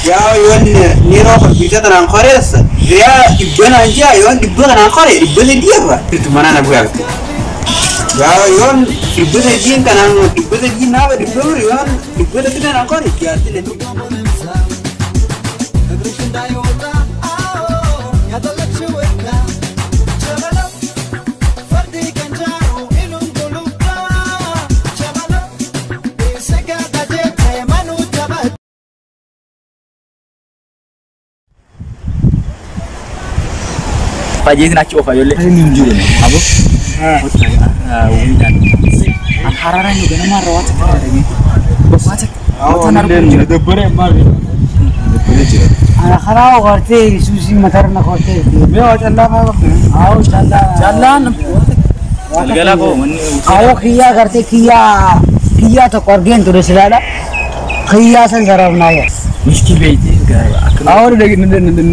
Yaa yoon niroo kompiitara tanaan qoreessa. Yaa dhibba naan jaa yoon dhibba kanaan qore 300 irra. Mana na bu'aate. Yaa yoon 300 kanaan 300 naaba 400 yoon 300 kanaan qore jaarti na. Fajeetiin achi oofa ijoollee. Inni hin jiru. Abo. Midhaan. An hararaan yoo ganama irra waan takka dhagee. Waan takka. Waan arguu jira. Dabbaree maal? Dabbaree jira. Ana karaa gartee suusii matarna kortee. Mee waa callaa maa qabdu? Awo callaa. Callaan. Galgala koo manni. Awo kiyyaa gartee kiyyaa kiyyaa tokko argeen ture silaadha. Kiyyaa san sarafnaa yaa. Miskii beeytee. Awo ni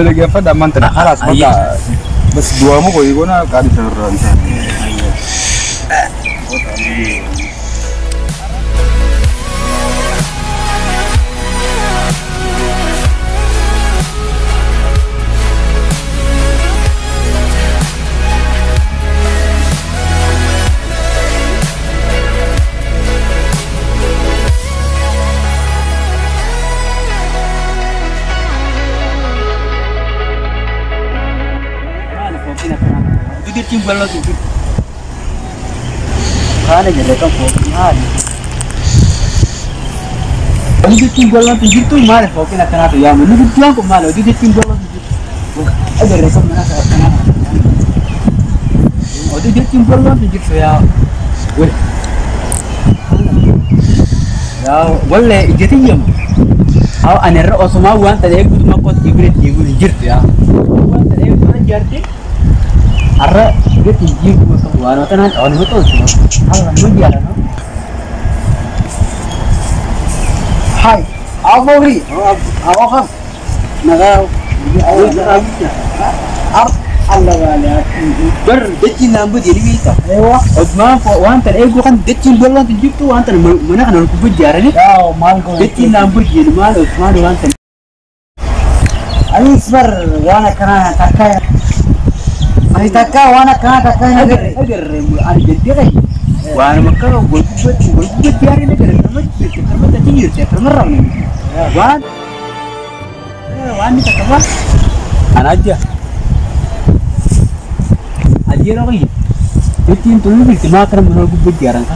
dhaggeeffadha ammaan tana. Khalaas bakka بس دوامو كوي كنا قاعد يسرر إنسان. Jechuun bal'oo jirti. Haala jala qabu maali? Oduu jechuun bal'oo jirtu maali fooqin akkanaatu yaama. Nu guddaan kun maali oduu jechuun bal'oo jirtu. Agarre kan mana akkanaa. Oduu jechuun bal'oo jirtu yaa. Yaa walle ijjati yamu. Haa ani irra osumaa waan ta'eef guutummaa kootti biratti eeguu hin jirtu yaa. Waan ta'eef mana jaartee. Arra gati jiru waan tanaan waan maxxansu har'a nu jaalanu. Hai, Abori, awo kam, nagaa, ar alla baale Bar dachiin naan budi ni beekta. Ewa, Odumaan waan tan eeguu kan dachiin bal'aan jirtu waan tan mana kana ol gubbaa ijaaranii yaa maal goone. Dachiin naan budi maal odumaan waan tan. Anis bar waan akkanaa takka ani takka waan akkanaa takka hin agarre. Agarre ani jettee qayi. Waan makka wal gubbatti ijaaranii agarre karmatti karmatti achi jirti karmarraa waan waan ni takka waan. Ana ajja. Ajjeera qayi. Dachiin toluu jirti maa kana mana gubbaa ijaaran ka.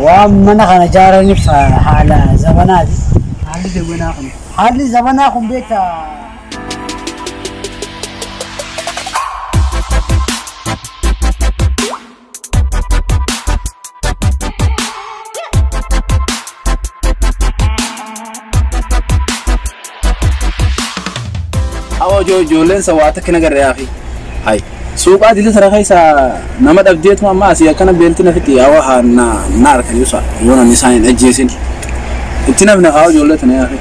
Waan mana kana ijaaraniif haala zabanaati. Haalli zabanaa kun. Haalli zabanaa kun beektaa. Awo ijoolleen sa waa takka nagarre yaa fi. Hai. Suuqaa dilli tara keessa nama dhabdeetu amma asii akkana beelti nafitti yaa waa na na harkan yuusa yoo namni isaan hin ajjeesin. Itti namni haa ijoollee tana yaa fi.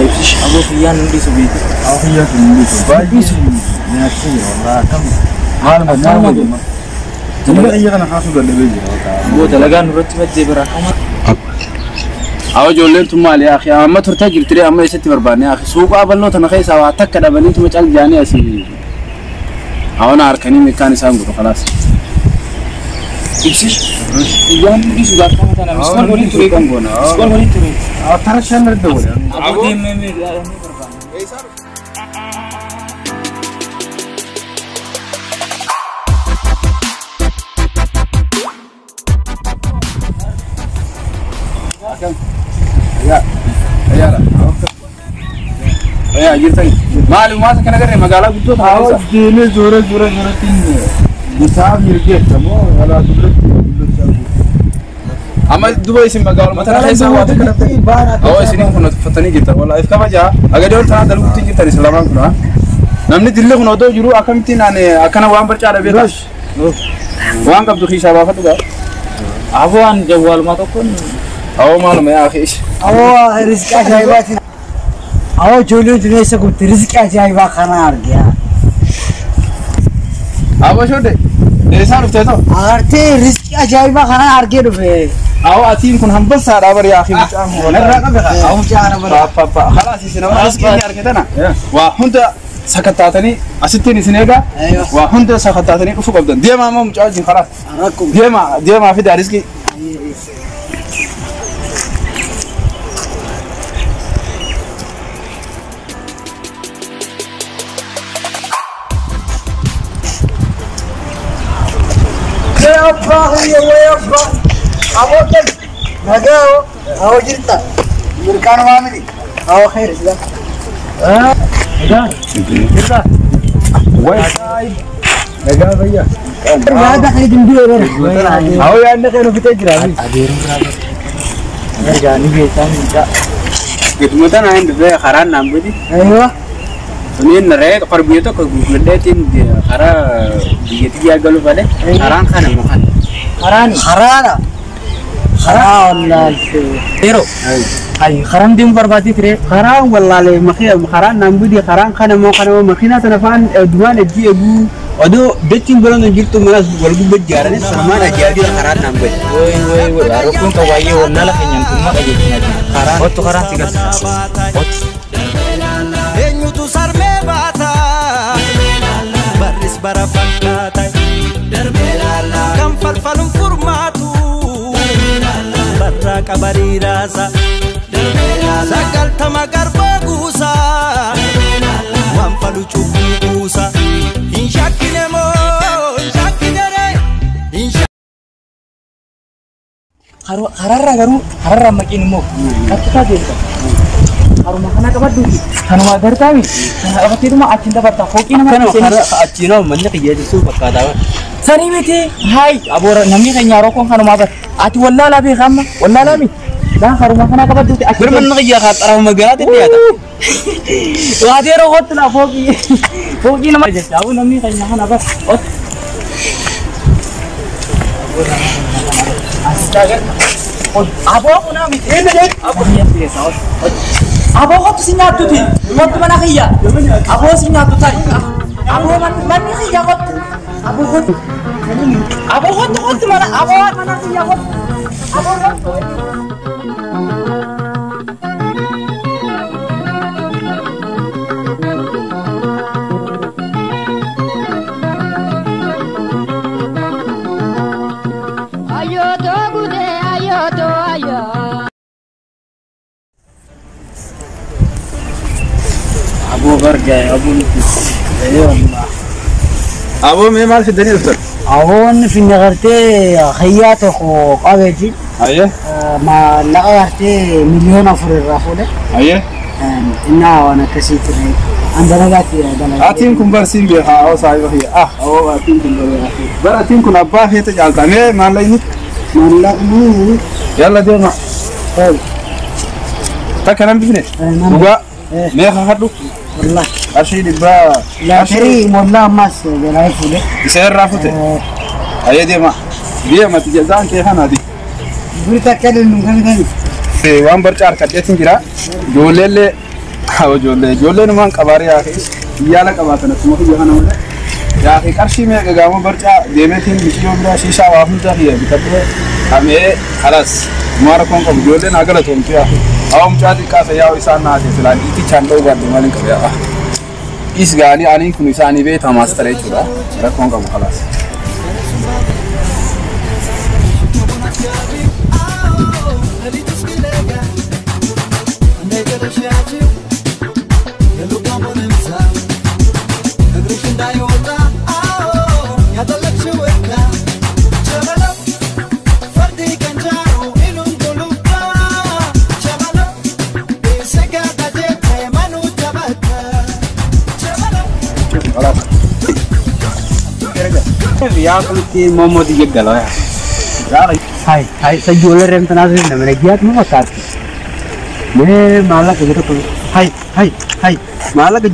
Ibsish aboo kiyyaan nu dhiisu beekte. Awo kiyyaa tun nu dhiisu. Baay'ee nyaachisee jira wallaahi akkam. Maaluma maaluma. Dalagaa kiyya kana kaasuu dadhabee jira. Aboo dalagaa nurratti maddee bira akkama. Awo ijoolleen tun maali yaa akhi amma turtee jirtiree amma eessatti barbaanne yaa akhi suuqaa bal'oo tana keessaa waa takka dhabaniituma cal jaanii asii. Awo na harkanii meeqaan isaan godhu khalaas. Ibsish kiyyaan nu dhiisu gaafa tana miskoon waliin ture. Miskoon waliin ture. Tara shan irra wala. Aboo deemee mee barbaanne. Ya, ya, ya, jirtani. Maali uummata kana garee magaalaa guddoo tana Awo keessa. deemee zoora zoora zooratiin bitaa mirgeessa moo walaa duratti dullachaa jiru. Amma duba isin magaaluma tana keessa waa takka dhabdanii. Awo isiniin kun uffatanii jirtan wallaahi if kabajaa agadee ol tanaa dalguutti jirtan isin lamaan kun haa. Namni dilli kun odoo jiru akkamittiin ani akkana waan barcaa dhabee ta'a. Waan qabdu kiisaa baafadhu gaa. Aboo an jawwaalumaa tokkoon Awo maaluma yaa akhi. Awo rizqii ajaa'ibaatiin. Awo ijoolleen tun eessa gubte rizqii ajaa'ibaa kana arge. Aboo shoodde eessaa dhuftee ta'u? Agartee rizqii ajaa'ibaa kana argee dhufe. Awo atiin kun hambassaadha bari yaa akhi mucaan kun. Narraa qabe haa. Awo mucaa kana bara. Papa خلاص isin nama riskiin argatana. Waa hunda sakattaatanii asittiin isin eegaa. Waa hunda sakattaatanii dhufuu qabdan. Deemaa amma mucaa wajjin خلاص. Rakkoo. Deemaa deemaa fidaa riskii. Abbaa kiyya way abbaa. Aboo nagaa awoo jirta. Mirkaan maamili. Awoo khayr isla. Way nagaa fayyaa. Yaada kee dindiyoo bara. Awo yaadni kee nu fitee jira. Giduma tana hin dhufee karaan naan buti. Aywa. Tuniin naree qorbiyya tokko gurguddeetiin karaa biyyatti galu fale karaan kana moo kana. Karaani. Karaana. Karaa wallaalte. Yeroo. Ay karaan deemu barbaadee ture. Karaan wallaalee makii karaan naan buti karaan kana moo kana moo makiinaa tana faan dumaan ejji eeguu odoo dachiin baroon jirtu manas wal gubbaa ijaaranis samaan ajaa'ibaa karaan naan buti. Woi woi woi, rakkoon kan waa'ee wallaala keenyaan tummaa qajeelchinaa jira. Karaan otto karaan si garsiisa. Eenyutu sarmee baata? Barris bara fakkaata. Kan falfaluun furmaatu. Barraa qabarii raasa. 90 garbaa guusa. Waan falu cubbuu buusa. Hin shakkine moo hin shakkine ree? Hin Kararra garuu kararra maqiin immoo qaxxitaa deemta. Haruma kana qabadhuuti. Kanuma gartaami. Kana qabatteetuma achiin dabarta. Fooqii nama Akkana seenis. karaa achiinoo manni qiyyeessuu fakkaataa. Sanii miti. Haay aboora namni keenya rakkoon kanumaa bara. Ati wallaalaa beeka amma wallaalaa miti. Laan haruma kana qabadhuuti achi. Bir manni qiyyaa xarafa magaalaatti dhiyaata. Waatee yeroo kottu laa fooqii. Fooqii nama jecha. Aboo namni keenya kana bara. Ot. Aboo kunaa miti. Aboo kottu si nyaattuti. Kottu mana kiyya. Aboo si nyaattu ta'i. Aboo manni kiyya kottu. Aboo kottu. Aboo kottu kottu mana aboo mana kiyya kottu. Aboo kottu. Ayo to gude ayo to ayo. Aboo bargaa aboo nuti. Aboo mee maal fidanii dhuftan? Awoon finne gartee xiyyaa tokko qabeeti. Ayyee. Maallaqa gartee 4 miliyoona irraa fuudhe. Ayyee. Innaa waan akkasii ture. An dalagaatti dalagaa. Atiin kun barsiin beekaa awoo saayiba kiyya. Ah awoo atiin kun beekaa. Bara atiin kun abbaa feete caalta. Mee maallaqni? Maallaqni. Yalla deema. Takka nan bifne. Dhugaa. Mee kakadhu. Wallah. Qarshii 100. Laatirii mollaa ammas jalaa fuudhe. Isa irraa fute. Ayyee deema. Deemati jazaan kee kanaati. Buri takka dhundhun kan kan. Waan barcaa harkadheetiin jira. Ijoolleellee haa ijoollee ijoolleen waan qabaarii yaa fi yaala qabaatan akkuma kiyya kana malee. Yaa fi qarshii meeqa gaama barcaa deemeetiin biqiloo biraa shiishaa waa hunda kiyya bitadhee hamee kalas maara koon qabu ijoolleen haa galatoomtu yaa fi. Haa mucaa xiqqaasa yaa'u isaan naate silaan dhiitichaan dha'uu baadhe maal hin qabu yaa. Is gaanii aniin kun isaanii beektaa maastara jechuudha. Rakkoon qabu kalas. Yaa kunutti mommoti jeggala yaa. Hai hai sa ijoollee reemta naasuu nama naggiyaatu nu fakkaatti. Mee maallaqa jedhu tokko hai hai hai maallaqa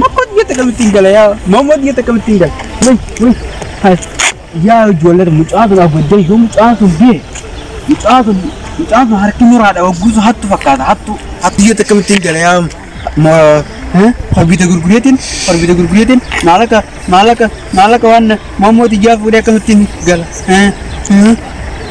mommoti jette kamittiin gala yaa mommoti jette kamittiin gala. Wai wai hai yaa ijoollee mucaan sun abbaddee yoo mucaan sun bee mucaan sun harki muraadha wagguusu hattu fakkaata hattu hattu jette kamittiin gala yaa Horbita gurgureetiin maallaqa maallaqa maallaqa waan mommoti ijaa fuudhee akkamittiin gala.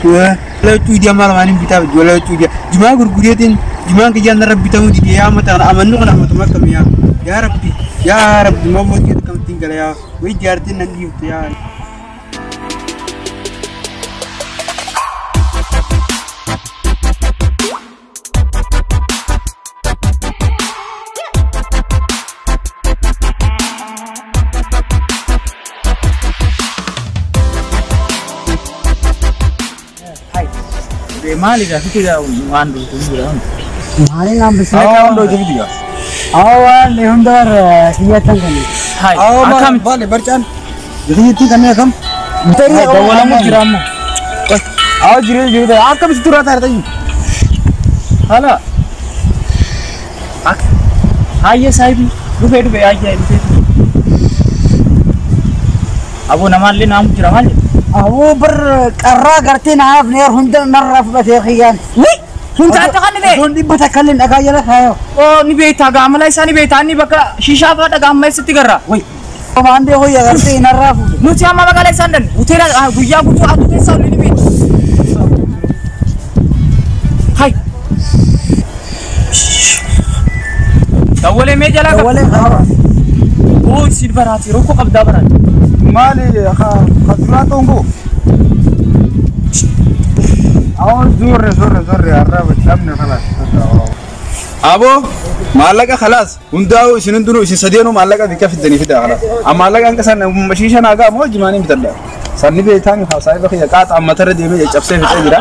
Wala cuudiyaa maal maaliin bitaa wala cuudiyaa jimaa gurgureetiin jimaan kiyyaan narra bitamuu didee yaa mata amannu kana amatuma akkam yaa yaa rabbi yaa rabbi mammoo akkamittiin gala yaa wayi jaartiin nan dhiifte yaa. Maali gaafii waan dhuftu jira. Maali naan bisee. Waan dhuftu jira. Awwaan hundaar kiyyatan kan. Hai. Akkam maali barcaan. Kiyyattii kan akkam. Dawwalamu jira ammoo. Awo jiru jiru akkam si turaa taarta yi. Hala. Hayyee saahibi dhufee dhufee hayyee dhufee. Aboo namaallee naamu jira maali? Aboo bar qarraa gartee naaf neer hunda narraa fudhatee kiyyaan. Hunda adda kan ni Osoon dhibba takka illee dhagaa jala kaayoo. Oo ni beektaa gaamala isaa ni beektaa inni bakka shishaa fa'aa dhagaa amma eessatti garra. Waan bee hoyya gartee narraa fuudhe. Nuti amma magaalaa isaan dan hoteela guyyaa guutuu aduu keessaa olii ni beektu. Hai. Dawwalee mee jalaa qaba. Dawwalee qaba. Oo isin baraati rokkoo qabdaa baraati. Maali ka duraa tongo. Awo zorre zorre zorre arraba lamne khalas. Aboo maallaqa khalaas hundaa'u isin hundinuu isin sadeenuu maallaqa bikka fiddanii fidaa khalaas. Amma maallaqa hanqa san mashiisha naagaa moo jimaanii bitadha. Sanni beektaan saayiba kiyya qaaxa ammatarra deemee caccabsee fixee jira.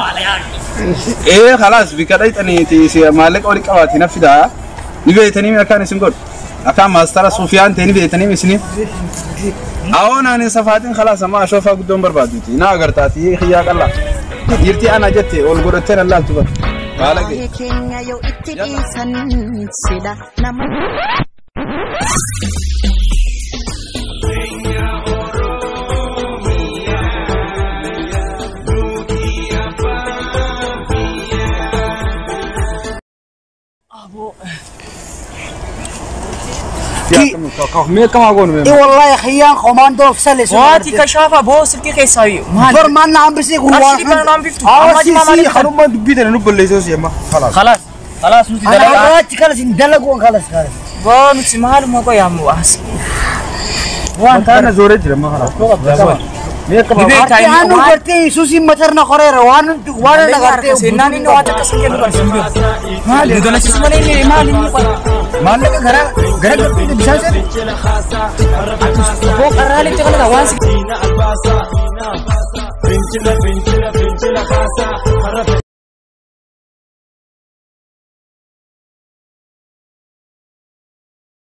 Ee khalaas bikka dhayxaniiti maallaqa wali qabaati na fidaa. Ni beektanii akkaan isin godhu. Akkaan maastara Sufiyaan ta'e ni beektanii isinii. Awoo naan safaatiin khalaas amma ashoofaa guddoon barbaaduuti. Na agartaati kiyyaa qallaa. Dhiirtii ana jette ol godhattee nan laaltu bara. Baala ga'e. Keenya yoo itti dhiisan sila nama. Mee kam haa goonu mee. Wallahi kiyyaan komaandoo of sale. Waati kashaafa boo silkii keessaa maali? Bar maal na hambisee kun Qarshii dhibba na hambiftu. Amma jimaa maali? Kanummaan dubbii tana nu balleessoo si amma. Khalaas. Khalaas. Khalaas nuti dalagaa. Arraachi kalas hin dalaguun kalas kalas. Boo nuti maaluma qoyaamu as. Waan taana zooree jira amma khalaas. Mee kam Ni beektaa inni Anu gartee suusiin matarna qoreera waan waan na gartee. Seenaan inni waan akkas hin kennu barsiisu. Maali? Nu dalasiisu malee inni maali inni qoya? Maallaqa gara gara gartee bishaan seene. Boo qarraalee itti qalata waan si.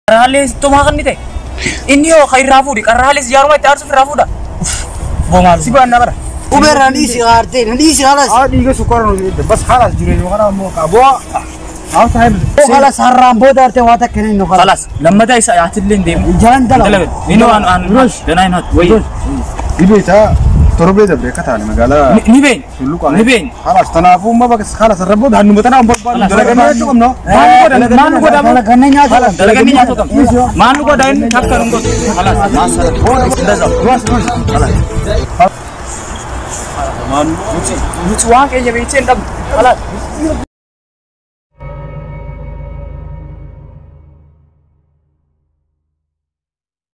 Qarraalee tumaa kan ni ta'e. Inni yoo kan irraa fuudhi qarraalee jaaruma itti aarsuuf irraa fuudha. Boo maal? Si baannaa bara. Ubeerra dhiisi gartee dhiisi kalas. Haa dhiiga sukkaara nu jedhe bas khalaas jireenya kana ammoo qaboo. Haa saahibi. Kalas harraan booda gartee waa takka inni kalas. Khalaas lammataa isa atillee hin deemu. Jalan dalagu. Inni waan aan danaa hin hatu. Wayii. Ni beektaa torbee dabre akka taane magaalaa. Ni beekna. Tulluqaa. Ni beekna. Khalaas tanaafuu amma bakka khalaas arraboo hannuma tanaan barbaadu. Dalagannee jechuu qabna. Maal nu godha? Dalagannee nyaatu qabna. Dalagannee nyaatu qabna. Maal nu godha inni takka nu godhu. Khalaas. Nuti waan keenya beektee hin dhabnu. Khalaas.